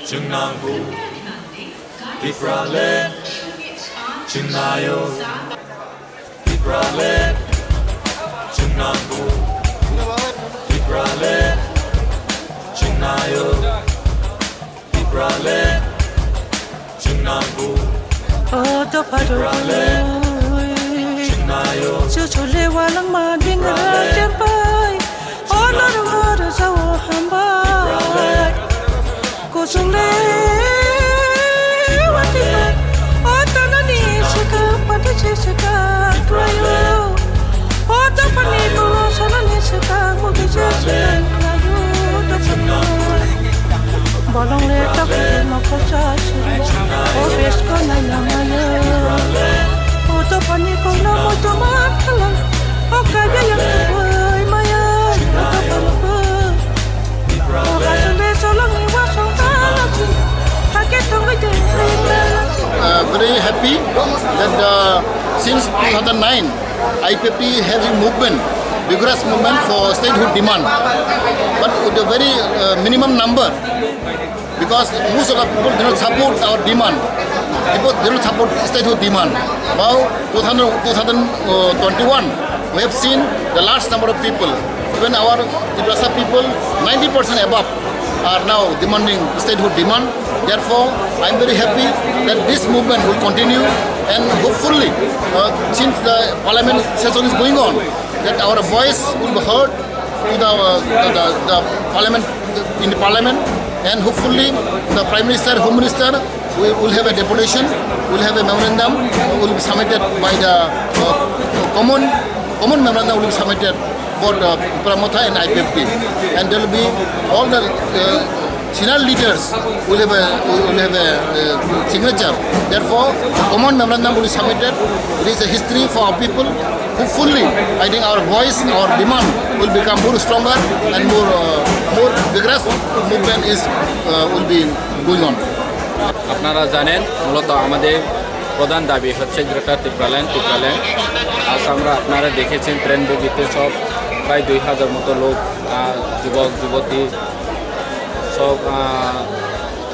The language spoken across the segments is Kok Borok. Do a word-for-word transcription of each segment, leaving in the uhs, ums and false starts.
Chwngnangbu. Tipraland. Chwngnaio. Tipraland. Chwngnangbu. Tipraland. Chwngnaio. Tipraland. Chwngnaio. O dopha rwgwi. Chwngnaio. Chuchule walangma dingra cherpai. O norok no rwjao hambai. Kuchungle watipai. O tanani swkang pati se swkang kwlaio. O dophani kolo sanani swkang mugi se swkang kwlaio. Dophani bolong le tabuk mokol sa suri. O besko naina maya. O dophani kolo moto ma thalai. O kaya yang tubai maya. O dophani kolo. O kasung de solong ni wasong talachi. Hake tongoi de. Uh, very happy that uh, since two thousand nine, I P F T having movement, vigorous movement for statehood demand, but with a very uh, minimum number, because most of the people do not support our demand. People do not support statehood demand. Now, two thousand, two thousand twenty-one, we have seen the large number of people, even our Tiprasa people, ninety percent above are now demanding statehood demand. Therefore, I am very happy that this movement will continue, and hopefully, uh, since the parliament session is going on, that our voice will be heard to the, uh, the, the, the parliament, in the parliament, and hopefully the Prime Minister, Home Minister, we will have a deputation, will have a memorandum, will be submitted by the uh, common common memorandum will be submitted for the Tipra Motha and I P F T, and there will be all the uh, senior leaders will have a will have a uh, signature. Therefore, common memorandum will be submitted. It is a history for our people. Hopefully, I think our voice, our demand will become more stronger and more uh, more vigorous movement is uh, will be going on. আপনারা জানেন, মূলত আমাদের প্রধান দাবি হচ্ছে গ্রেটার টিপ্রাল্যান্ড, টিপ্রাল্যান্ড। আজ আমরা, আপনারা দেখেছেন, ট্রেন বগিতে সব প্রায় দুই হাজার মতো লোক, আহ, যুবক যুবতী সব, আহ,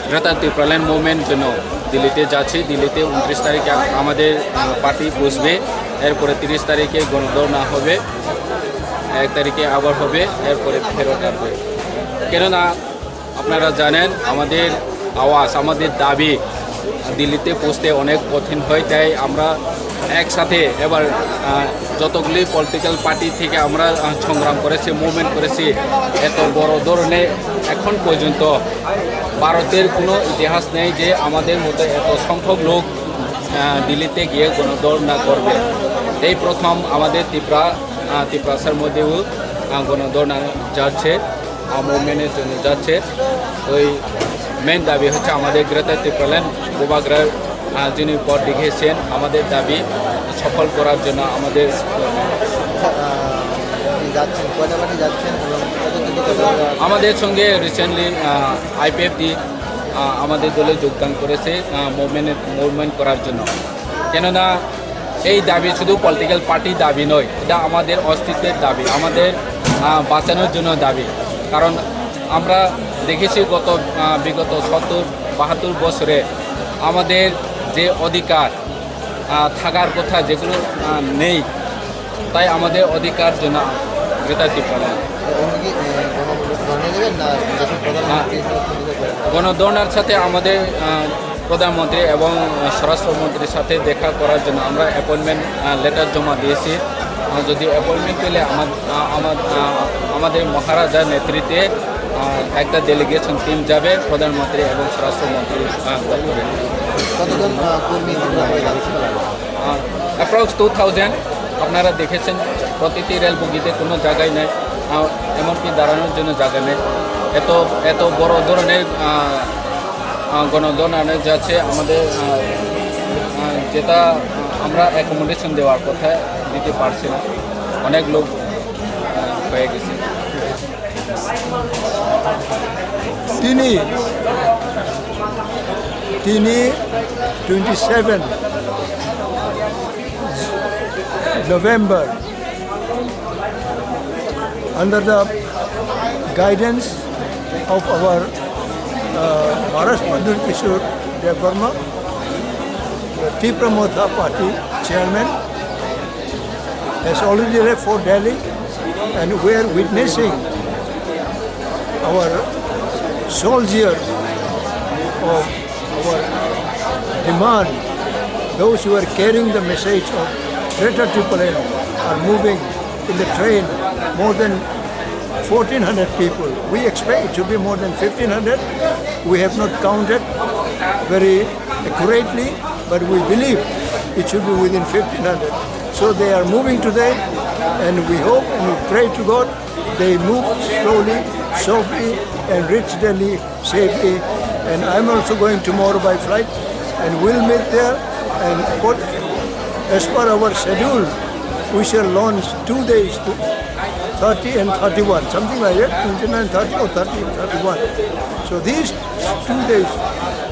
গ্রেটার টিপ্রাল্যান্ড মুভমেন্ট জন্য দিল্লিতে যাচ্ছি। দিল্লিতে ঊনত্রিশ তারিখে আ-, আমাদের, আহ, পার্টি বসবে, এরপরে তিরিশ তারিখে গণধর্ণা হবে, এক তারিখে আবার হবে, এরপরে ফেরত আসবে। কেননা আপনারা জানেন, আমাদের আওয়াজ, আমাদের দাবি দিল্লিতে পৌঁছতে অনেক কঠিন হয়, তাই আমরা একসাথে এবার, আহ, যতগুলি পলিটিক্যাল পার্টি থেকে আমরা, আহ, সংগ্রাম করেছি, মুভমেন্ট করেছি, এত বড় ধরনের এখন পর্যন্ত ভারতের কোনো ইতিহাস নেই যে আমাদের মতো এত সংখ্যক লোক, আহ, দিল্লিতে গিয়ে গণধর্ণা করবে। এই প্রথম আমাদের ত্রিপুরা, আহ, ত্রিপ্রাসার মধ্যেও, আহ, গণধর্ণা যাচ্ছে। আহ, মুভমেন্টের জন্য যাচ্ছে। ওই মেইন দাবি হচ্ছে আমাদের গ্রেটার টিপ্রাল্যান্ড বুবাগ্রার, আহ, যিনি পথ দেখিয়েছেন, আমাদের দাবি সফল করার জন্য আমাদের আহ, আপনি যাচ্ছেন, কয়টা পার্টি যাচ্ছেন এবং কতদিন থেকে যাওয়া যাওয়া? আমাদের সঙ্গে রিসেন্টলি, আহ, আইপিএফটি, আহ, আমাদের দলে যোগদান করেছে, আহ, মুভমেন্ট, মুভমেন্ট করার জন্য। কেননা এই দাবি শুধু পলিটিক্যাল পার্টির দাবি নয়, এটা আমাদের অস্তিত্বের দাবি, আমাদের, আহ, বাঁচানোর জন্য দাবি। কারণ আমরা দেখেছি গত, আহ, বিগত সত্তর বাহাত্তর বছরে আমাদের যে অধিকার, আহ, থাকার কথা, যেগুলো, আহ, নেই, তাই আমাদের অধিকার জন্য গ্রেটার টিপ্রাল্যান্ড। উনি কি, আহ, গণ-, ধর্ণা দেবেন না দেশের প্রধানমন্ত্রী হিসেবে? গণধর্ণার সাথে আমাদের, আহ, প্রধানমন্ত্রী এবং স্বরাষ্ট্রমন্ত্রীর সাথে দেখা করার জন্য আমরা অ্যাপয়েন্টমেন্ট, আহ, লেটার জমা দিয়েছি। আহ, যদি অ্যাপয়েন্টমেন্ট পেলে আমার, আহ, আমার, আহ, আমাদের মহারাজার নেতৃত্বে, আহ, একটা ডেলিগেশন টিম যাবে প্রধানমন্ত্রী এবং স্বরাষ্ট্রমন্ত্রী, আহ, দপ্তরে। কতজন, আহ, কর্মী ত্রিপুরা হয়ে যাচ্ছে? আহ, অ্যাপ্রক্স টু থাউজেন্ড। আপনারা দেখেছেন, প্রতিটি রেল বগিতে কোনো জায়গায় নেই, আহ, এমনকি দাঁড়ানোর জন্য জায়গা নেই। এত, এত বড় ধরনের, আহ, আহ, গণধর্ণা যাচ্ছে আমাদের, আহ, আহ, যেটা, আহ, আমরা অ্যাকোমোডেশন দেওয়ার কথা, দিতে পারছি না, অনেক লোক, আহ, হয়ে গেছে। Tini, tini twenty seven November, under the guidance of our Maharaj Pradyut Kishore Debbarma, the Tipra Motha Party chairman, has already left for Delhi, and we are witnessing our soldiers of our demand, those who are carrying the message of Greater Tipraland are moving in the train, more than fourteen hundred people. We expect it to be more than fifteen hundred. We have not counted very accurately, but we believe it should be within fifteen hundred. So they are moving today, and we hope and we pray to God they move slowly, softly, and reach Delhi safely. And I'm also going tomorrow by flight, and we'll meet there. And what, as per our schedule, we shall launch two days, thirty and thirty-one, something like that, twenty-nine, thirty or thirty, thirty-one. So these two days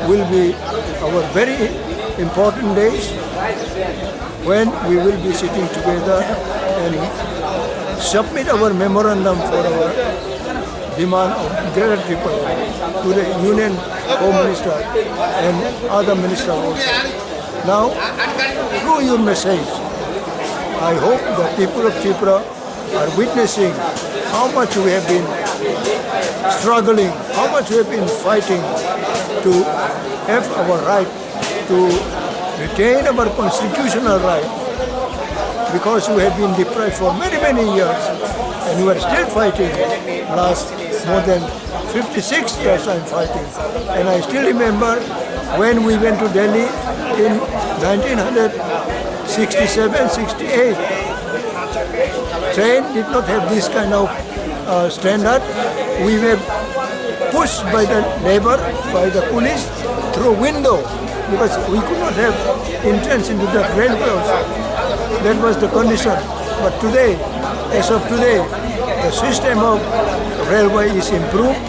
will be our very important days when we will be sitting together and submit our memorandum for our demand of Greater Tipraland to the Union Home Minister and other minister also. Now, through your message, I hope the people of Tripura are witnessing how much we have been struggling, how much we have been fighting to have our right, to retain our constitutional right, because we have been deprived for many, many years, and we are still fighting. Last more than fifty-six years I'm fighting, and I still remember when we went to Delhi in nineteen sixty-seven sixty-eight. Train did not have this kind of uh, standard. We were pushed by the labor, by the police through window, because we could not have entrance into the railway also. That was the condition. But today, as of today, the system of railway is improved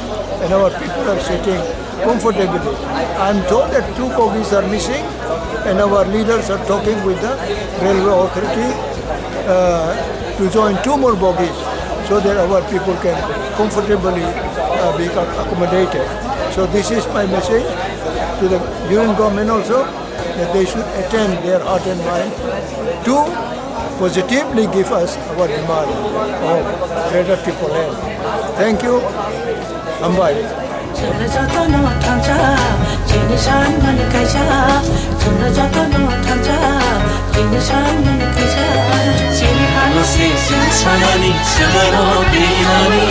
and our people are sitting comfortably. I'm told that two bogies are missing, and our leaders are talking with the railway authority uh, to join two more bogies so that our people can comfortably uh, be accommodated. So this is my message to the union government also, that they should attend their heart and mind to positively give us our demand of Greater Tipraland. Thank you. Hambai. Chwngno jotono thansa, chini sanmani kaisa. Chwngno jotono thansa, chini sanmani kaisa. Chini hano se chwng sanani, chwngno binani,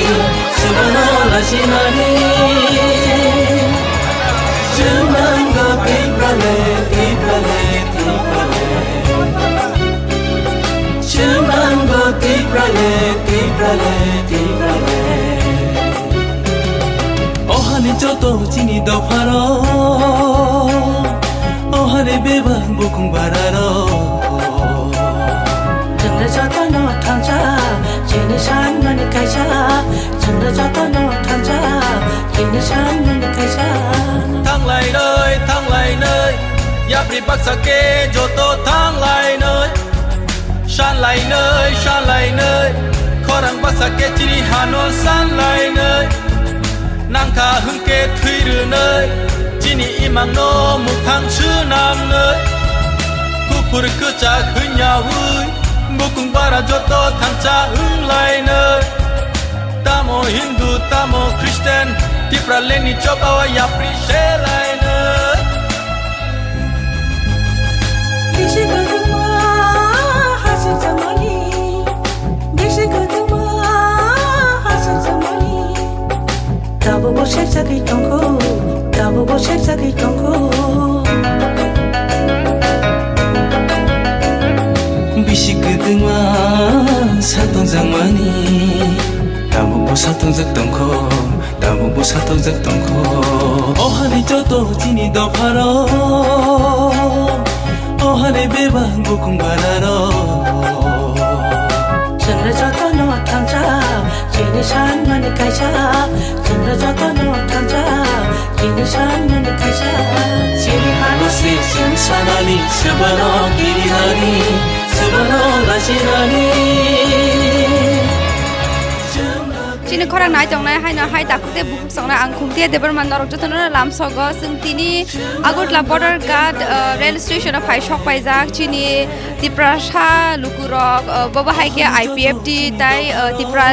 chwngno lajinani. Chwng nango Tiprale, Tiprale, Tiprale. Chwng nango Tiprale, Tiprale, Tiprale. Ohani joto chini dopharo, ohani bebak bukung bararo. Chwngno jotono thansa, chini sanmani kaisa. Chwngno jotono thansa, chini sanmani kaisa. Thanglainai, thanglainai, yapri baksa khe joto thanglainai. Sanlainai, sanlainai, khorang baksa khe chini hano sanlainai. Nangkha hwnkhe thwi rwnai, chini imangno muthang swnamnai. Kuphur kwchak hwnyaui, bukung bara joto thansa wnglainai. Tamo Hindu, tamo Christian, Tipralandni chobao yapri selainai. Bisi kwthwngma hachwk jakmani, bisi kwthwngma hachwk jakmani. Tabukbo serjagwi tongkho, tabukbo serjagwi tongkho. Bisi kwthwngma satokjakmani, tabukbo satokjak tongkho. Tabukbo satokjak tongkho. O hani joto chini dopharo, o hani bebak bukung bararo. Chwngno jotono thansa, chini sanmani kaisa. Chwngno jotono thansa, chini sanmani kaisa. Chini hano se chwng sanani, swbano kirinani, swbano lachinani. Chwngno Ni khorang nai tongnai haino hai takhuk tei bukhuk songnai ang Khumtia Debbarma norok jotono lamsogo. Chwng tini Agartala Border Ghat, uh, rail station o phai sok paijak chini Tiprasa lukurok, uh, bobo hai khe I P F T tai, uh, Tipra,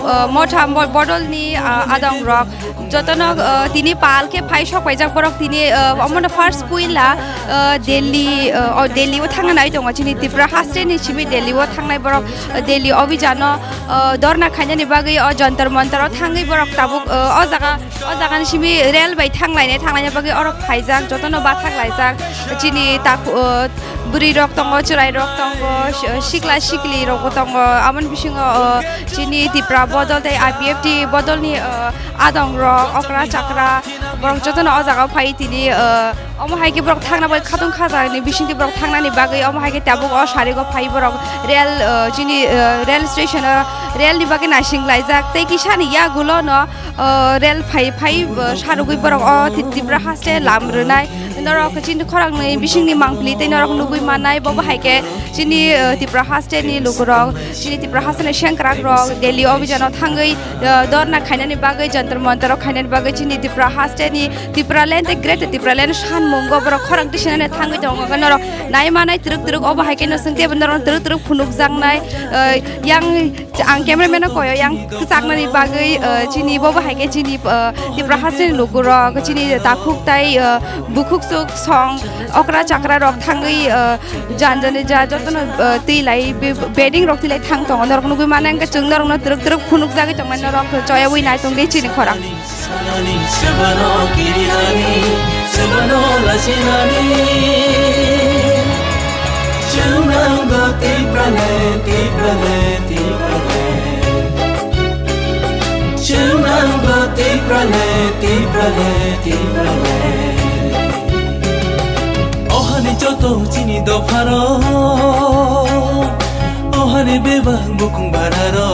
uh, Motha mo-, bodolni, uh, adongrok jotono, uh, tini pal khe phai sok paijak borok tini, uh, omono first puila, uh, Delhi, uh, o Delhi o thangna nai tongo chini Tripura haste ni simi Delhi o thangnai borok, uh, Delhi obijano, uh, dorna khainani bagwi o Jantar Mantar o thangwi borok tabuk, uh, o jaga, o jaga ni simi rail bai thanglainai, thanglaina bagwi orok phaijak, jotono bathak laijak. Chini tak, uh, bwrwi rok tongo, chwrai rok tongo, si-, sikla sikli rok bo tongo. Aboni bisingo, uh, chini Tipra bodol tei I P F T bodol ni, uh, adong rok, okra chakra, borok jotono o jaga o phai tini, uh, omo hai khe borok thangna bai khatung khajakni bisingtwi borok thangnani bagwi omo hai khe tabuk o sarigo phai borok rail, uh, chini, uh, rail station o rail ni bagwi naising laijak tei kisani yagulo no, uh, rail phai phai, uh, sarugwi borok o Ti-, Tripura haste lam rwnai norok chini khorang ni bisingni mangpili tei norok nugwi mannai bobo hai khe chini, uh, Tripura haste ni lukurok chini Tripura haste ni sengkrak rok Delhi obijano thangwi, uh, dorna khainani bagwi Jantar Mantar o khainani bagwi chini Tripura haste ni Tipraland tei Greater Tipraland sanmungo borok khorang tisanani thangwi tongo. Norok nai manai twrwk twrwk obo hai khe no chwng teibo norok twrwk twrwk phunukjaknai, uh, yang ang cameraman no koyo yang kwchaknani bagwi, uh, chini bobo hai khe chini, uh, Tipra hasteni lukurok chini takhuk tai, uh, bukhuk chuk song okra chakra rok thangwi, uh, jan jani ja jotono, uh, twi lai be-, bedding rok twi lai thang tongo norok nugwi mano hwnkhe chwng norokno twrwk twrwk phunukjagwi tongmani norok choyawi nai tongdi chini khorang. Sanani, sebano kirinani, sebano lasinani. Chunango Tipraland, Tipraland, Tipraland. Chunango Tipraland, Tipraland, Tipraland. Ohani joto chini dopharo, ohani bebak bukung bararo.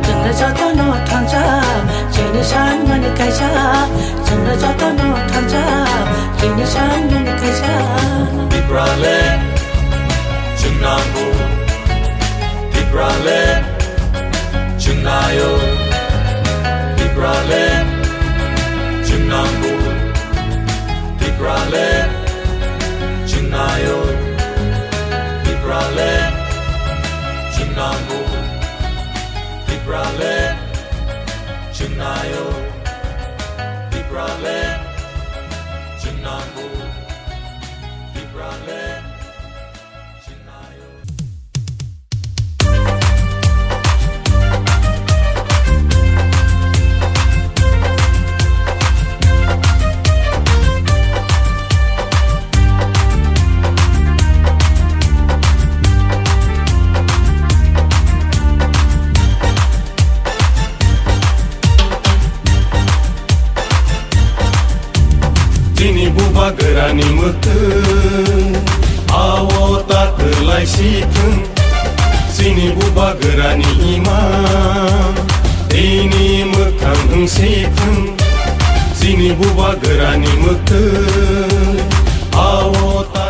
Chwngno jotono thansa, chini sanmani kaisa. Chwngno jotono thansa, chini sanmani kaisa. Tipraland, chunango. Tipraland, chunango. Tipraland, chunango. Tipraland, chunango. Tipraland, chunango. Tipraland, chunango. Tipraland, chunango. Tipraland, chunango. Chini bubagrani mwktwi, ao ta kwlai si thwng. Chini bubagrani imang, tini mwkhang wng si thwng. Chini bubagrani mwktwi, ao ta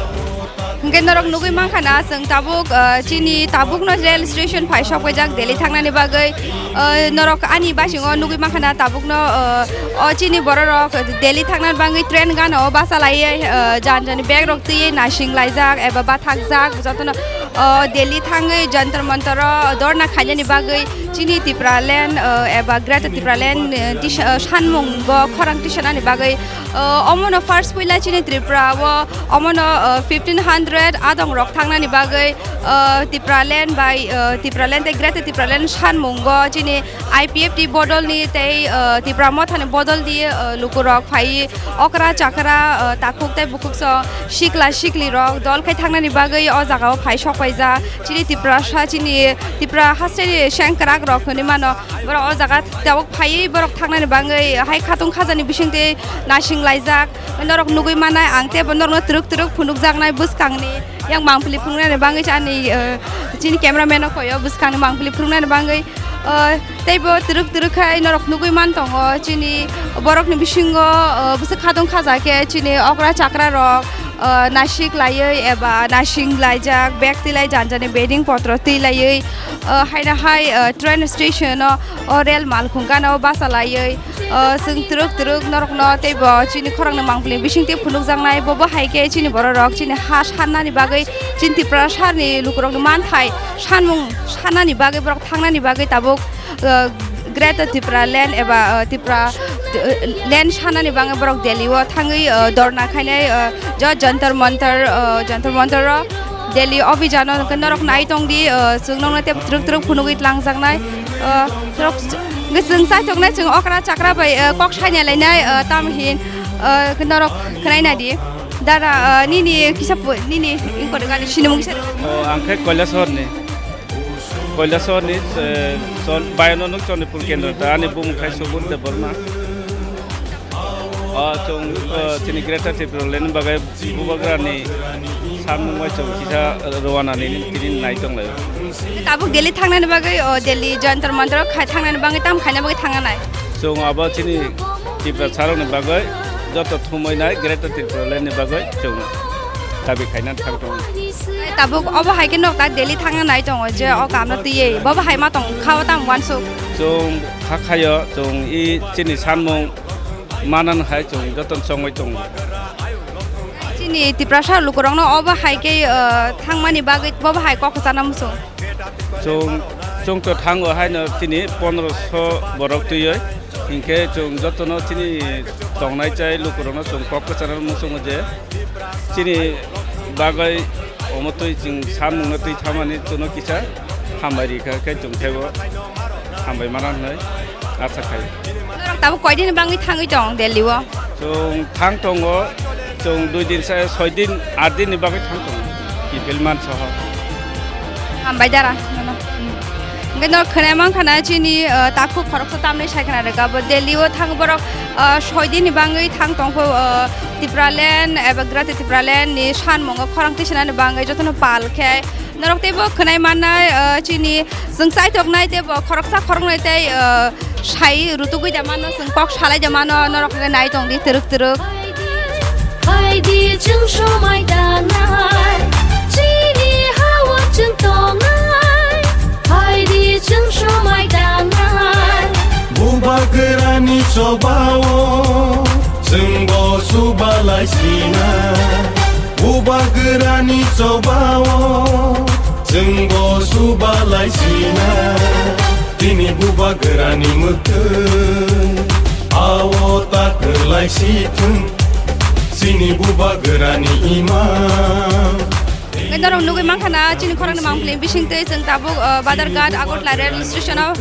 Hwnkhe norok nugwi mankha na, chwng tabuk, ah, chini tabukno rail station phai sokpaijak Delhi thangnani bagwi. Ah, norok ani basingo nugwi mankha na tabukno, ah, o chini bororok Delhi thangnani bagwi train gana o basa laiwi, ah, jan jani bag rok twiwi nasing laijak eba bathakjak jotono, ah, Delhi thangwi Jantar Mantar o dorna khainani bagwi chini Tipraland, ah, eba Greater Tipraland, ah, tisa-, ah, sanmung bo khorang tisanani bagwi. Ah, omono first puila chini Tripura o omono, ah, fifteen hundred adong rok thangnani bagwi, ah, Tipraland bai, ah, Tipraland tei Greater Tipraland sanmungo chini I P F T bodolni tei, ah, Tipra Mothani bodolni, ah, lukurok phai okra chakra, ah, takhuk tei bukhuk song sikla sikli rok dol khai thangnani bagwi o jagao phai sokpaijak chini Tiprasa chini Tipra hasteni sengkrak rok hwnwi mano. Borok o jaga tabuk phaiwi borok thangnani bagwi hai khatung khajani bisingtwi nasing laijak. Norok nugwi mannai ang teibo norokno twrwk twrwk phunukjaknai bwskangni yang mangpili phunuknani bagwi ani, eh, chini cameraman no koyo bwskangni mangpili phunuknani bagwi, eh, teibo twrwk twrwk khai norok nugwi man tongo chini borokni bisingo, eh, bwswk khatung khaja khe chini okra chakra rok, ah, nasik laiwi eba nasing laijak, bag twilai janjani bedding potro twilaiwi, ah, haino hai, ah, train station o, o rel malkhung gana o bacha laiwi, ah, chwng twrwk twrwk norokno teibo chini khorang ni mangpili bising tei phunukjaknai. Bo bo hai khe chini borok rok chini ha sannani bagwi, chini Tiprasa ni lukurok ni manthai sanmung sannani bagwi borok thangnani bagwi tabuk, uh, Greater Tipraland eba, uh, Tipra, uh, land sanani bagwi borok Delhi o thangwi, uh, dorna khainai, uh, jo Jantar Mantar, uh, Jantar Mantar o Delhi obhijano hwnkhe norok nai tongdi, uh, chwng nokno tei twrwk twrwk phunugwi tlangjaknai, uh, norok chwng chaithoknai chwng okra chakra bai, uh, kok saina lainai, uh, tamhin, uh, norok khwnai nadi. Dara, uh, nini kisa pu-, nini ingkor gani sinimung kisa. O, ang khe Kailasahar ni. Kailasahar ni, eh, chon-, bayano nuk Chondipur kendro ta, ani bumung khai Subodh Debbarma. O, chwng, eh, chini Greater Tipraland ni bagwi bubagra ni samung bai chwng kisa rwna ni tini nai tong lai. Tabuk Delhi thangnani bagwi, o, Delhi Jantar Mantar khai thangnani bagwi tam khaina bagwi thangna nai. Chwng abo chini Tiprasa rok ni bagwi joto thumui nai Greater Tipraland ni bagwi chwng dabi khaina thang tongo. Tabuk obo hai khe nok ta Delhi thangna nai tongo je o kamno twiwi bobo hai ma tong kha o tam wansuk. Chwng kha khayo chwng i chini sanmung manan hai chwng joto chongwi tongo. Chini Tiprasa lukurokno obo hai khe, uh, thangmani bagwi bobo hai kok sana muchung. Chwng, chwng to thango haino chini pondroso borok twiwi. Hinkhe chwng jotono chini tongnai chai lukurokno chwng kok kwcharo muchungo je chini bagwi omo twi chwng sanmungno twi thamani chwngno kisa hambai rikha khe chwng thaibo hambai mana hwnwi acha khai. Norok tabuk koidini bagwi thangwi tong Delhi o? Chwng thang tongo, chwng dui din sa, soi din, aat din ni bagwi thang tongo. Kiphilman soho. Hambai dara, nono. Hwnkhe norok khwnai mankha na chini, uh, takhuk khoroksa tamni sai khna rwkha bo Delhi o thang borok, uh, soi din ni bagwi thang tongkho, uh, Tipraland eba Greater Tipraland ni sanmungo khorang tisanani bagwi jotono pal khe norok teibo khwnai mannai, uh, chini chwng chaithoknai teibo khoroksa khoroknwi tei, uh, sai rutugwi da mano, chwng kok salai da mano, norok hwnkhe nai tongdi twrwk twrwk. Phaidi chwng somai danai, chini ha-o chwng tongnai. Phaidi chwng somai danai. Bubagrani chobao chwngbo subalai sinai. Bubagrani chobao chwngbo subalai sinai. Tini bubagrani mwktwi ao ta kwlai si thung. Chini bubagrani imang. Norok nugwi mankha na chini khorang ni mangpili bising twi chwng tabuk, uh, Badharghat Agartala rail station o,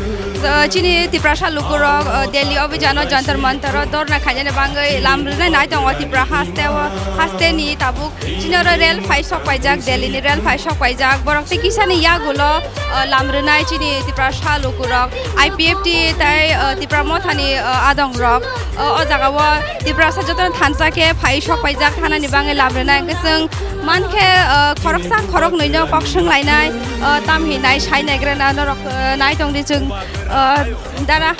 uh, chini Tiprasa lukurok, uh, Delhi obhijano Jantar Mantar o dorna khainani bagwi lam rwnai nai tongo Tripura haste o, haste ni tabuk. Chini oro rel phai sok paijak, Delhi ni rel phai sok paijak. Borok tei kisa ni yagulo, uh, lam rwnai chini Tiprasa lukurok, I P F T tei, uh, Tipra Motha ni, uh, adong rok, uh, o jaga o Tiprasa jotono thansa khe phai sok paijak thanani bagwi lam rwnai. Hwnkhe chwng mankhe, uh, khoroksa khoroknwi no kok swng lainai, uh, tam hinai sai naigra na norok, uh, nai tongdi chwng, uh, dara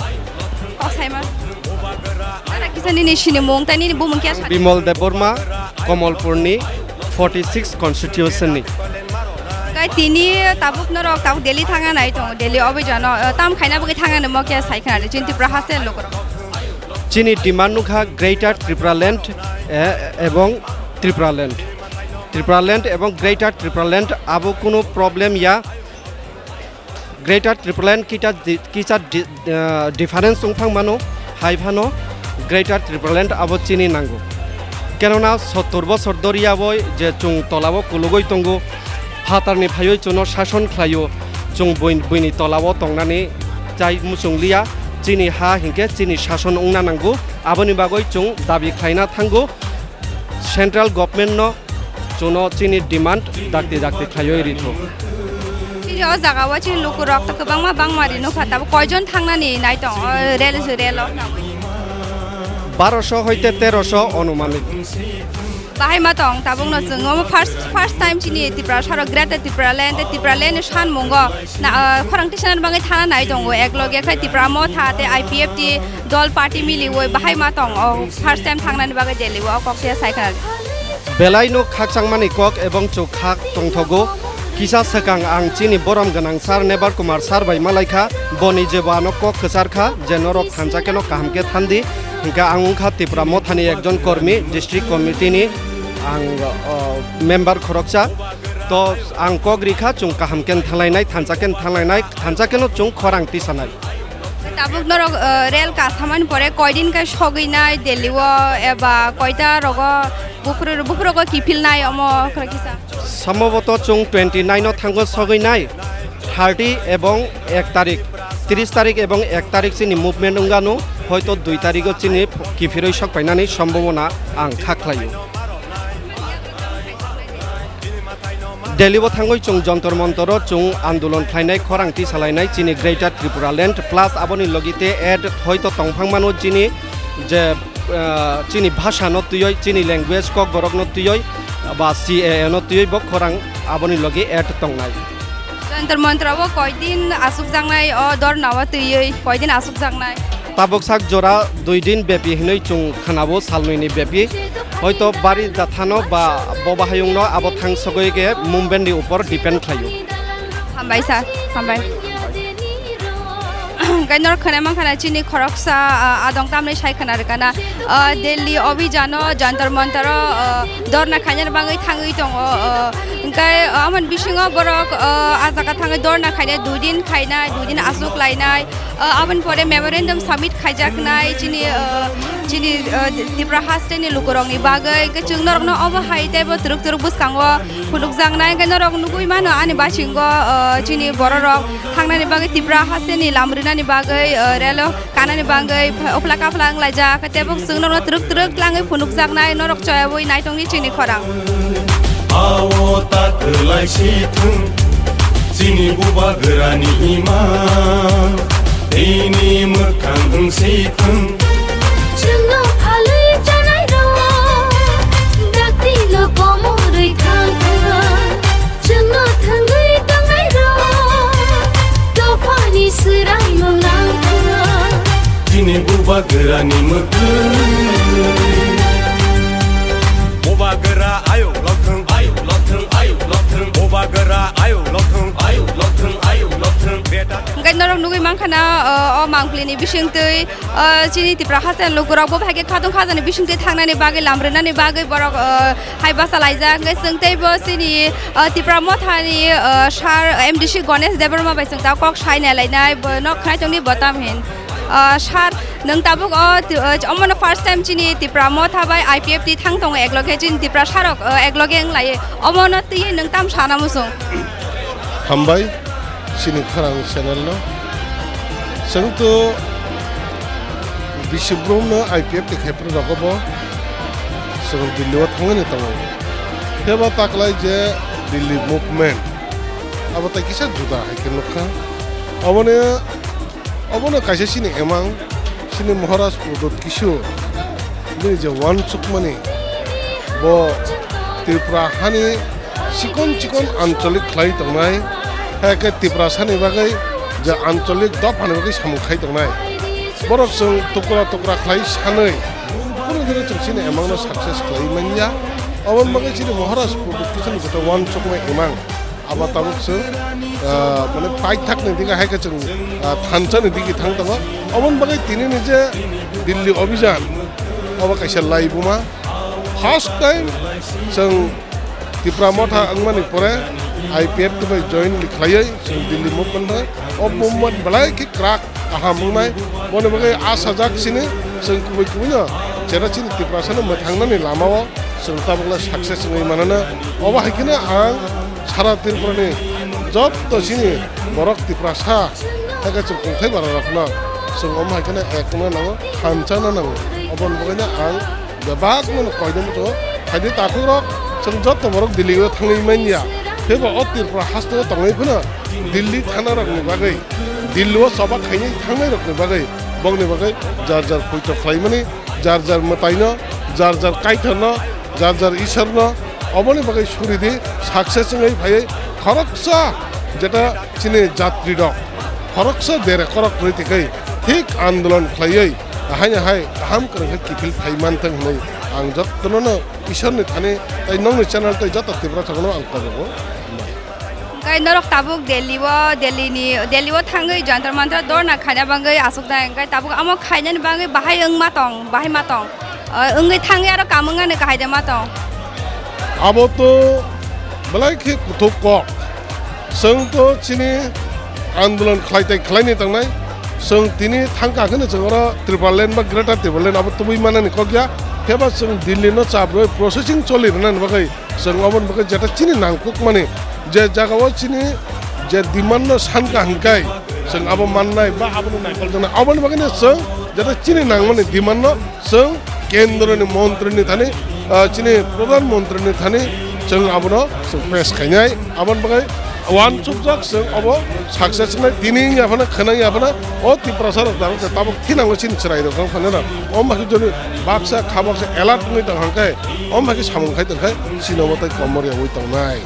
kok saima. Dara kisa nini sinimung tei nini bumung khe sa? Bimal Debbarma, Kamalpurni forty six constitution ni. Kai tini tabuk norok tabuk Delhi thangna nai tongo, Delhi obhijano, eh, tam khaina bagwi thangna nimo khe sai khna chini Tripura haste lukurok. Chini demand nukha Greater Tipraland, eh, ebong Tipraland. Tipraland ebong Greater Tipraland abo kunu problem ya. Greater Tipraland kita di-, kisa di-, ah, difference wng phang mano, hai phano Greater Tipraland abo chini nango. Kenona sottor bosor doriya boi je chwng tolao kulugoi tongo, phatarni phaioi chwngno sason khlaio, chwng bui-, buini tolao tongnani chai muchung liya, chini ha hinkhe chini sason wngna nango, aboni bagoi chwng dabi khlaina thango. Central government no chwngno chini demand dakti dakti khlaiwi ritho. Chini o jaga o chini lukurok to kwbangma bangma ri nukha, tabuk koijon thangnani nai tong o rel, rel o? Baroso hoite teroso onumanik. Bahai ma tong tabuk no chwng omo first, first time chini Tiprasa rok Greater Tipraland tei Tipraland ni sanmungo na, ah, khorang tisanani bagwi thana nai tongo, ek loge khai Tipra Motha tei I P F T dol party miliwi bahai ma tong o first time thangnani bagwi Delhi o, o kok se sai khna. Belai no khakchangmani kok ebong chuk kha tongthogo. Kisa swkang ang chini borom gwnang sir Nebar Kumar sir bai malaikha, boni jebo ano kok kwchar kha je norok thansa khe no kaham khe thandi. Hwnkhe ang wngkha Tipra Mothani ekjon kormi, district committee ni ang, o, member khoroksa. To ang kok rikha, chwng kaham khe thanglainai, thansa khe thanglainai, thansa khe no chwng khorang tisanai. Tabuk norok, eh, rel kasamani pore koidin khe sogwinai Delhi o eba koita rogo buphuru-, buphurogo kiphilnai omo khoroksa? Samboboto chwng twenty nine o thango sogwinai, thirty ebong ek tarik, tris tarik ebong ek tarik chini movement wngano, hoito dui tarigo chini kiphirwi sokpainani sombobona ang kha khlaio. Delhi o thangwi chwng Jantar Mantar o chwng andolon khlainai, khorang tisalainai chini Greater Tripura Land, plus aboni logi te add hoito tongphang mano chini je, ah, chini bhasha no twiwi, chini language kokborok no twiwi, ba C A A no twiwi bo khorang aboni logi add tongnai. Jantar Mantar o koidin asukjaknai o dorna o twiwi, koidin asukjaknai? Tabuk sak jora dui din bepi hinwi chwng khanabo, salnwi ni bepi. Hoito bari jathano ba boba hayungno abo thang sogwi khe movement ni upor depend khlaio. Hambai sir, hambai. Hwnkhe norok khwnai mankha na chini khoroksa, ah, adong tamni sai khwna rwkha na, ah, Delhi obhijano Jantar Mantar o, ah, dorna khainani bagwi thangwi tongo, ah, hwnkhe, ah, amoni bisingo borok, ah, ah jaga thangwi dorna khainai, dui din khainai, dui din asuk lainai. Ah, aboni pore memorandum submit khaijaknai chini, ah, chini, ah, Tipra hasteni lukurokni bagwi. Hwnkhe chwng norokno obo hai teibo twrwk twrwk bwskango phunukjaknai. Hwnkhe norok nugui mano ani bisingo, ah, chini bororok thangnani bagwi, Tipra hasteni lam rinani bagwi, ah, relo kanani bagwi ph-, uphla kaphla wnglaijak. Hwnkhe teibo chwng norokno twrwk twrwk langwi phunukjaknai, norok choyaui naitongdi chini khorang. Awo ta kwlai si thung, chini bubagrani imang, tini mwkhang wng si thung. Chwngno phalwi chanai rok, dakti lo komorwi thang thang. Chwngno thangwi tongnai rok, dophani swraimung nang thang. Chini bubagrani mwkhang. Bubagra ayuk lokthwng, ayuk lokthwng, ayuk lokthwng. Bubagra ayuk lokthwng, ayuk lokthwng, ayuk lokthwng. Beta. Hwnkhe norok nugui mankha na, o, o mangpili ni bisingtwi, o, chini Tipra hasteni lukurok bo hai khe khatung khajani bisingtwi thangnani bagwi, lam rinani bagwi borok, o, hai bachalaijak. Hwnkhe chwng teibo chini, o, Tipra Mothani, o, sir M D C Ganesh Debbarma bai chwng ta kok sai nai lainai, bo nok khwnai tongni bo tam hin. Ah, sir, nwng tabuk o ti-, o, omono first time chini Tipra Motha bai I P F T thang tongo ekloge, chini Tipra sarok, o, ekloge wng lai. Omono twiwi nwng tam sana muchung? Hambai, chini khorang channel no. Chwng to bisi brum no I P F T khaipra rogo bo chwng Delhi o thangwi tongo. Pheba taklai je Delhi movement, abo tai kisa juda hai khe nukha. Aboni Obono kaisa chini emang, chini Maharaj Pradyot Kishore, bini je uansukmani, bo Tripura hani chikon chikon ancholik khlai tongnai, hai khe Tiprasani bagwi je ancholik dophani bagwi samung khai tongnai. Borok chwng tukra tukra khlai sanwi, kunu dino chwng chini emangno success khlai manya. Oboni bagwi chini Maharaj Pradyot Kishoreni jeta uansukma emang. Abo tabuk chwng, ah, mane paithakni dige hai khe chwng, ah, thansa ni dige thang tongo. Oboni bagwi tini ni je Delhi Abhijan, obo kaisa laibuma. First time chwng Tipra Motha wngmani pore I P F T bai join khlaiwi chwng Delhi movement thang. O movement belai khe kwrak kaham wngnai. Boni bagwi asajak chini, chwng kubui kubui no jera chini Tiprasa no mwthangnani lama o chwng tabukla success wngwi manana. Obo hai kheno ang sara Tripura ni jotto chini borok Tiprasa, hai khe chwng kungthai bara rok no chwng omo hai kheno ek wngna nango, thansa na nango. Oboni bagwi no ang bebak no koidon muchungo, phaidi takhuk rok, chwng jotto borok Delhi o thangwi manya. Phibo o Tripura haste o tongwi phano Delhi thana rok ni bagwi, Delhi o choba khainai thangnai rok ni bagwi, bokni bagwi jar jar poito khlaimani, jar jar mwtai no, jar jar Kaitor no, jar jar Isor no, oboni bagwi suri di, success wngwi phaiwi khoroksa jeta chini jatri rok khoroksa dere korok kwrwi tikwi thik andolon khlaiwi, haino hai kaham kwrwng khe kiphil phai manthung hwnwi Ang jotono no Ishorni thani tei nokni channel tei joto Tiprasarokno ang kobogo. Hwnkhe norok tabuk Delhi o, Delhi ni, Delhi o thangwi Jantar Mantar dorna khaina bagwi aswk nai, hwnkhe tabuk amo khainani bagwi bahai wngma tong, bahai ma tong, o, wngwi thangwi aro kam wngnani kahai de ma tong. Abo to belai khe kuthuk kok. Chwng to chini andolon khlai tei khlaini tongnai. Chwng tini thangka kheno chwng oro Tipraland ba Greater Tipraland abo tubui manani kok ya. Phiya ba chwng Delhi no chabroi processing choli rwnani bagwi chwng oboni bagwi jeta chini nangkukmani je jaga o chini je demand no sanka hwnkhe chwng abo mannai ba abono naikol tongnai. Aboni bagwino chwng jeta chini nangmani demand no chwng kendroni montrini thani, ah, chini pradhan montrini thani chwng abono chwng pes khainai. Aboni bagwi uansukjak chwng obo success wngnai. Tini wngya phano khwnang ya phano o Tiprasa rok dang khe tabuk thinango chini chwrai rok wng phano na. Omo hai joni baksa kha baksa alert wngwi tong hang khe omo hai khe samung khai tong khe chini omo tei komor ya wngwi tongnai.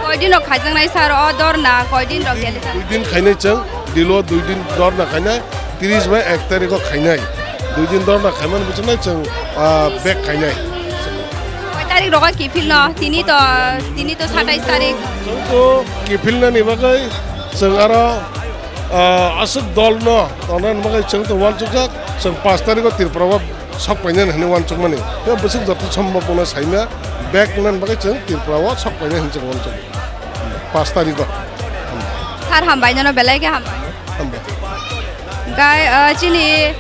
Koidin rok khaijaknai sir o dorna koidin rok Dui din, dui din khainai chwng Delhi o dui din dorna khainai. Tris bai ek tarikh o khainai. Dui din dorna khaimani bwswknai chwng, ah, back khainai. Koi tarik rogo kiphilno? Tini to, tini to satais tarik. Chwng to kiphilnani bagwi chwng aro, ah, aswk dolno tongnani bagwi chwng to uansukjak. Chwng paanch tarikh o Tripura o sok painani hwnwi uansukmani. Tei bwswk joto sombhob wngna saimya back wngnani bagwi chwng Tripura o sok painai hwnwi chwng uansukmani. Paanch tarikh o. Sir, hambai, nono belai khe hambai. Hambai. Gai, ah, chini,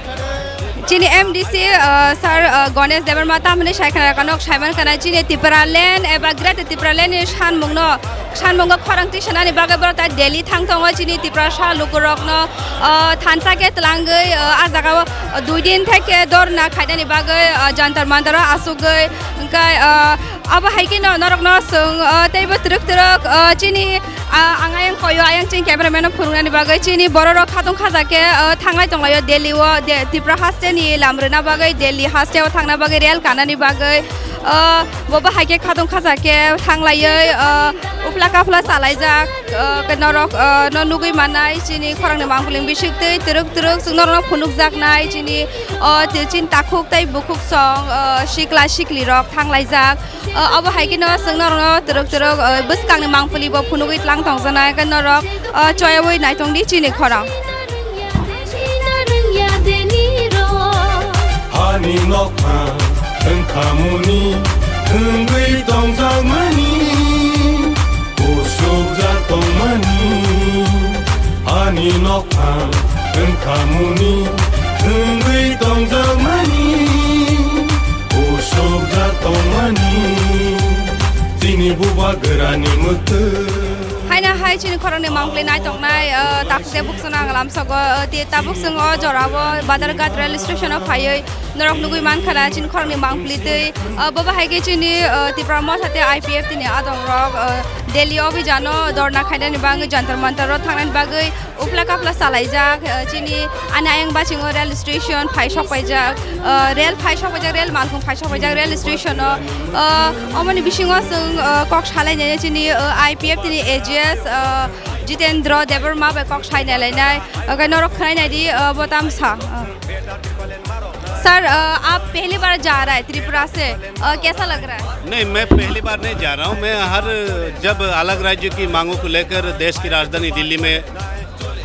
chini M D C, ah, sir, ah, Ganesh Debbarma tamni sai khana kanok saiman kana chini Tipraland eba Greater Tipraland ni sanmungno, sanmungo khorang tisanani bagwi borok ta Delhi thang tongo chini Tiprasa lukurokno, ah, thansa khe twlangwi, ah, ah jagao, ah, dui din theke dorna khainani bagwi, ah, Jantar Mantar o asugwi. Hwnkhe, ah, Abo hai kheno norokno chwng, ah, teibo twrwk twrwk, ah, chini, ah, ang ayang koyo, ayang chini cameraman no phunuknani bagwi chini borok rok khatung khaja khe, ah, thanglai tonglaio Delhi o, De-, Tripura haste ni lam rwna bagwi, Delhi haste o thangna bagwi, rel kanani bagwi, ah, bo bo hai khe khatung khaja khe thanglaioi, ah, uphla kaphla chalaijak, ah, khe norok, ah, no nugwi mannai chini khorang ni mangpili bisik twi twrwk twrwk chwng norok no phunukjaknai chini, ah, chini takhuk tei bukhuk song, ah, sikla sikli rok thanglaijak. O, obo hai kheno chwng norokno twrwk twrwk, o, bwskangni mangpili bo phunugwi tlang tongjaknai, hwnkhe norok, o, choyaui naitongdi chini khorang. Hani nokha wngkhamuni wngwi tongjakmani, usukjak tongmani. Hani nokha wngkhamuni wngwi tongjakmani. Usukjak tongmani chini bubagrani mwtwi. Haino hai chini khorangni mangpili naitongnai, o, takhuk tei bukhukno ang lamsogo, o, tei tabuk chwng o jorao Badharghat rail station o phaiwi norok nugwi mankha na chini khorangni mangpili twi, o, bo bahai khe chini, o, Tipra Motha tei I P F T ni adongrok, o, Delhi o bijano dorna khainani bagwi Jantar Mantar o thangnani bagwi Uphla kaphla chalaijak, eh, chini ani ayang bachingo rail station phai sokpaijak, eh, rail phai sokpaijak, rail malkhung phai sokpaijak rail station o, eh, omoni bisingo chwng, eh, kok salainai chini, eh, I P F T ni A G S, eh, Jitendra Debbarma bai kok sainai lainai, eh, norok khwnainai di, eh, bo tamsa, eh. Sir, eh, aap pehli baar ja raha hai Tripura se, eh, kaisa lag raha hai? नहीं, मैं पहली बार नहीं जा रहा हूँ। मैं हर, जब अलग राज्य की मांगों को लेकर देश की राजधानी दिल्ली में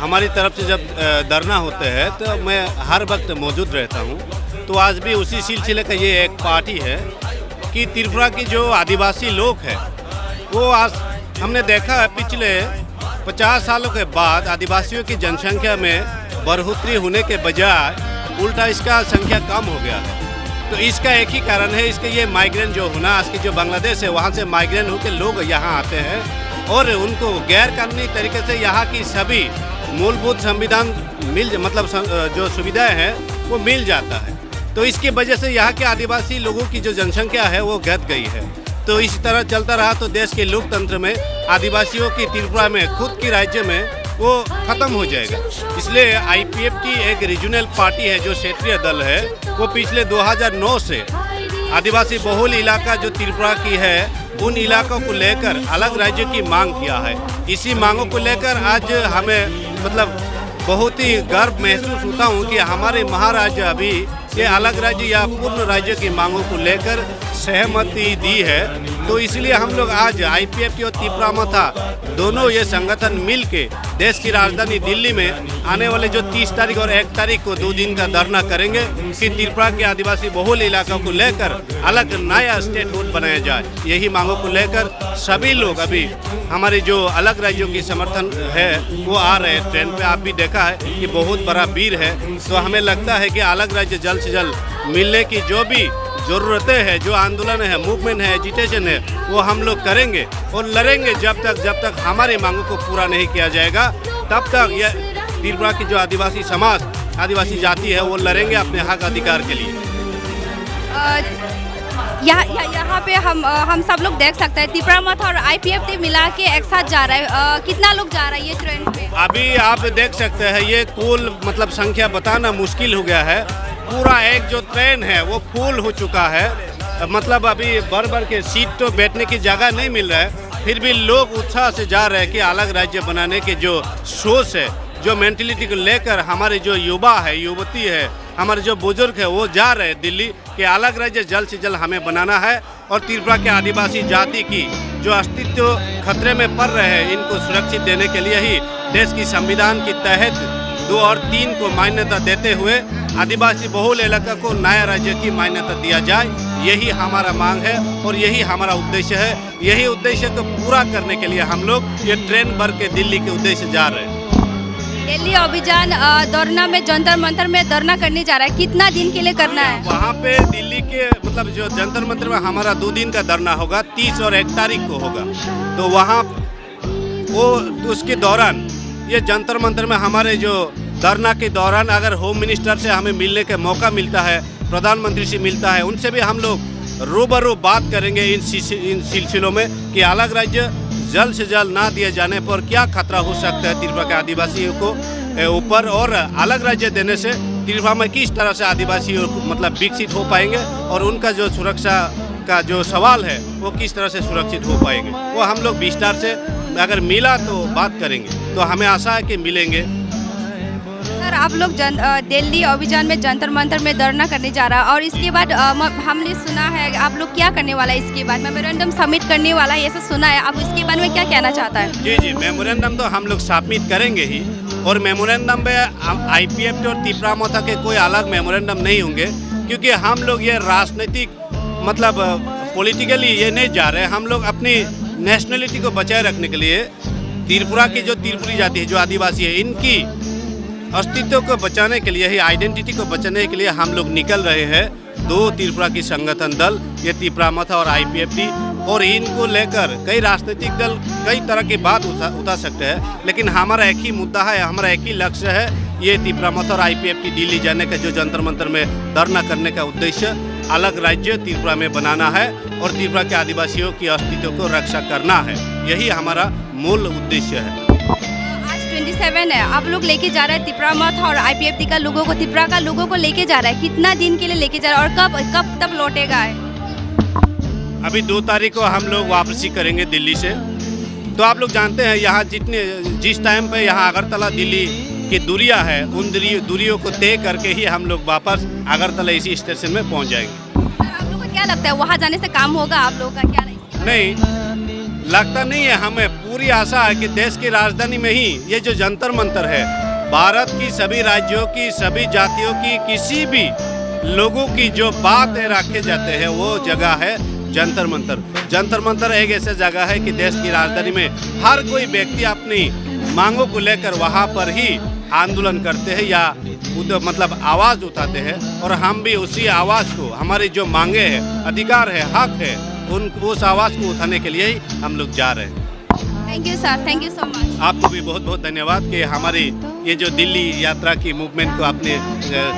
हमारी तरफ से जब, अ, धरना होते हैं, तो मैं हर वक्त मौजूद रहता हूँ। तो आज भी उसी सिलसिले का ये एक पार्टी है कि त्रिपुरा के जो आदिवासी लोग हैं, वो आज हमने देखा है, पिछले पचास सालों के बाद आदिवासियों की जनसंख्या में बढ़ोतरी होने के बजाय उल्टा इसका संख्या कम हो गया है। तो इसका एक ही कारण है, इसके ये माइग्रेंट जो होना, आज के जो बांग्लादेश है, वहाँ से माइग्रेंट होकर लोग यहाँ आते हैं और उनको गैर कानूनी तरीके से यहाँ की सभी मूलभूत संविधान मिल, मतलब सं-, अ, जो सुविधाएं हैं, वो मिल जाता है। तो इसकी वजह से यहाँ के आदिवासी लोगों की जो जनसंख्या है, वो घट गई है। तो इसी तरह चलता रहा तो देश के लोकतंत्र में आदिवासियों की त्रिपुरा में खुद की राज्य में वो खत्म हो जाएगा। इसलिए आईपीएफ की एक रीजनल पार्टी है जो क्षेत्रीय दल है, वो पिछले दो हज़ार नौ से आदिवासी बहुल इलाका जो त्रिपुरा की है उन इलाकों को लेकर अलग राज्य की मांग किया है। इसी मांगों को लेकर आज हमें मतलब बहुत ही गर्व महसूस होता हूँ कि हमारे महाराज अभी ये अलग राज्य या पूर्ण राज्य की मांगों को लेकर सहमति दी है। तो इसलिए हम लोग आज आईपीएफटी और तिपरा मथा दोनों ये संगठन मिलके देश की राजधानी दिल्ली में आने वाले जो तीस तारीख और एक तारीख को दो दिन का धरना करेंगे कि त्रिपुरा के आदिवासी बहुल इलाकों को लेकर अलग नया स्टेटहुड बनाया जाए। यही मांगों को लेकर सभी लोग अभी हमारे जो अलग राज्यों की समर्थन है, वो आ रहे हैं ट्रेन पे। आप भी देखा है कि बहुत बड़ा भीड़ है। तो हमें लगता है कि अलग राज्य जल्द से जल्द मिलने की जो भी ज़रूरतें हैं, जो आंदोलन है, मूवमेंट है, एजिटेशन है, वो हम लोग करेंगे और लड़ेंगे जब तक, जब तक हमारी मांगों को पूरा नहीं किया जाएगा। तब तक ये त्रिपुरा की जो आदिवासी समाज, आदिवासी जाति है, वो लड़ेंगे अपने हक अधिकार के लिए। अ, यहाँ यहाँ यहाँ पे हम अ, हम सब लोग देख सकते हैं, तिपरा मथ और आईपीएफटी मिला के एक साथ जा रहा है। अ, कितना लोग जा रहा है ये ट्रेन पे? अभी आप देख सकते हैं, ये कुल मतलब संख्या बताना मुश्किल हो गया है। पूरा एक जो ट्रेन है, वो फुल हो चुका है। मतलब अभी भर भर के सीट तो बैठने की जगह नहीं मिल रहा है, फिर भी लोग उत्साह से जा रहे हैं कि अलग राज्य बनाने के जो सोच है, जो मेंटेलिटी को लेकर हमारे जो युवा है, युवती है, हमारे जो बुजुर्ग है, वो जा रहे हैं दिल्ली कि अलग राज्य जल्द से जल्द हमें बनाना है और त्रिपुरा के आदिवासी जाति की जो अस्तित्व खतरे में पड़ रहे हैं, इनको सुरक्षित देने के लिए ही देश की संविधान के तहत दो और तीन को मान्यता देते हुए आदिवासी बहुल इलाका को नया राज्य की मान्यता दिया जाए। यही हमारा मांग है और यही हमारा उद्देश्य है। यही उद्देश्य को पूरा करने के लिए हम लोग ये ट्रेन भर के दिल्ली के उद्देश्य जा रहे हैं। दिल्ली अभियान अ, धरना में, जंतर मंतर में धरना करने जा रहा है, कितना दिन के लिए करना है? वहाँ पे दिल्ली के मतलब जो जंतर मंतर में हमारा दो दिन का धरना होगा, तीस और एक तारीख को होगा। तो वहाँ वो उसके दौरान ये जंतर मंतर में हमारे जो धरना के दौरान अगर होम मिनिस्टर से हमें मिलने का मौका मिलता है, प्रधानमंत्री से मिलता है, उनसे भी हम लोग रूबरू बात करेंगे इन सिलसि- इन सिलसिलों में कि अलग राज्य जल्द से जल्द ना दिए जाने पर क्या खतरा हो सकता है त्रिपुरा के आदिवासियों को ए, ऊपर, और अलग राज्य देने से त्रिपुरा में किस तरह से आदिवासी मतलब विकसित हो पाएंगे और उनका जो सुरक्षा का जो सवाल है, वो किस तरह से सुरक्षित हो पाएंगे, वो हम लोग विस्तार से अगर मिला तो बात करेंगे। तो हमें आशा है कि मिलेंगे। सर, आप लोग जन अ, दिल्ली अभियान में जंतर मंतर में धरना करने जा रहा है और इसके बाद अ, म- हमने सुना है आप लोग क्या करने वाला है, इसके बाद मेमोरेंडम सबमिट करने वाला है, ऐसा सुना है। आप इसके बारे में क्या कहना चाहता है? जी जी, मेमोरेंडम तो हम लोग सबमिट करेंगे ही, और मेमोरेंडम में आईपीएफ और तिपरा मोथा के कोई अलग मेमोरेंडम नहीं होंगे, क्योंकि हम लोग ये राजनीतिक मतलब पॉलिटिकली ये नहीं जा रहे। हम लोग अपनी नेशनलिटी को बचाए रखने के लिए, त्रिपुरा की जो त्रिपुरी जाति है, जो आदिवासी है, इनकी अस्तित्व को बचाने के लिए ही, आइडेंटिटी को बचाने के लिए हम लोग निकल रहे हैं। दो त्रिपुरा की संगठन दल, ये तिपरा मथा और आईपीएफटी, और इनको लेकर कई राजनीतिक दल कई तरह की बात उठा उठा सकते हैं, लेकिन हमारा एक ही मुद्दा है, हमारा एक ही लक्ष्य है। ये तिपरा मथा और आईपीएफटी दिल्ली जाने का जो जंतर मंतर में धरना करने का उद्देश्य अलग राज्य त्रिपुरा में बनाना है और त्रिपुरा के आदिवासियों की अस्तित्व को रक्षा करना है। यही हमारा मूल उद्देश्य है। आज ट्वेंटी सेवन है, आप लोग लेके जा रहे हैं तिपरा मथ और आईपीएफटी का लोगों को, तिपरा का लोगों को लेके जा रहा है, कितना दिन के लिए लेके जा रहा है और कब कब तब लौटेगा है? अभी दो तारीख को हम लोग वापसी करेंगे दिल्ली से। तो आप लोग जानते हैं, यहाँ जितने जिस टाइम पे यहाँ अगरतला दिल्ली की दूरियाँ है, उन दूरी दूरियों को तय करके ही हम लोग वापस अगरतला इसी स्टेशन में पहुँच जाएंगे। सर, आप लोगों को क्या लगता है, वहाँ जाने से काम होगा आप लोगों का क्या? नहीं, लगता नहीं है। हमें पूरी आशा है कि देश की राजधानी में ही ये जो जंतर मंतर है, भारत की सभी राज्यों की, सभी जातियों की, किसी भी लोगों की जो बातें रखे जाते हैं, वो जगह है जंतर मंतर। जंतर मंतर एक ऐसी जगह है कि देश की राजधानी में हर कोई व्यक्ति अपनी मांगों को लेकर वहाँ पर ही आंदोलन करते हैं या उद- मतलब आवाज़ उठाते हैं, और हम भी उसी आवाज़ को, हमारी जो मांगे हैं, अधिकार है, हक है, उन उस आवाज़ को उठाने के लिए ही हम लोग जा रहे हैं। Thank you sir, thank you so much. आपको भी बहुत बहुत धन्यवाद कि हमारी ये जो दिल्ली यात्रा की मूवमेंट को आपने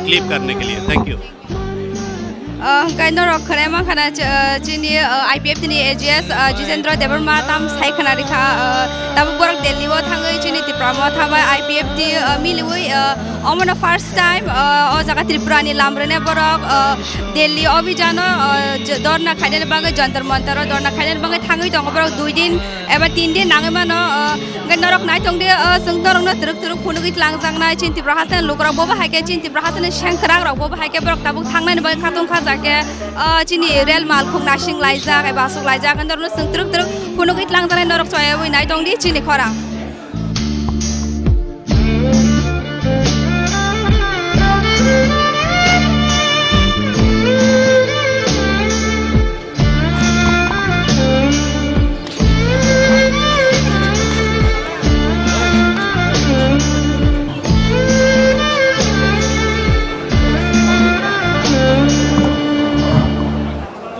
क्लिप करने के लिए। Thank you. Ah, hwnkhe norok khwnai mankha na, ch-, ah, chini, ah, I P F T ni A G S, ah, Jitendra Debbarma tam sai khwna rikha, ah, tabuk borok Delhi o thangwi chini Tipra Motha bai I P F T, ah, miliwi, ah, omono first time, ah, o jaga Tripura ni lam rwne borok, ah, Delhi obhijano, ah, j-, dorna khainani bagwi Jantar Mantar o dorna khainani bagwi thangwi tongo borok dui din eba tin din nangwi mano, ah, Hwnkhe norok naitong di, o, chwng norokno twrwk twrwk phunugwi tlangjaknai chini Tipra hasteni lukurok, bo bahai khe chini Tipra hasteni sengkwrak rok, bo bahai khe borok tabuk thangnani bagwi khatung kha ja khe, o, chini rel mal khuk nasing laijak eba aswk laijak, norokno chwng twrwk twrwk phunugwi tlangjaknai, norok choyawi naitong di chini khorang.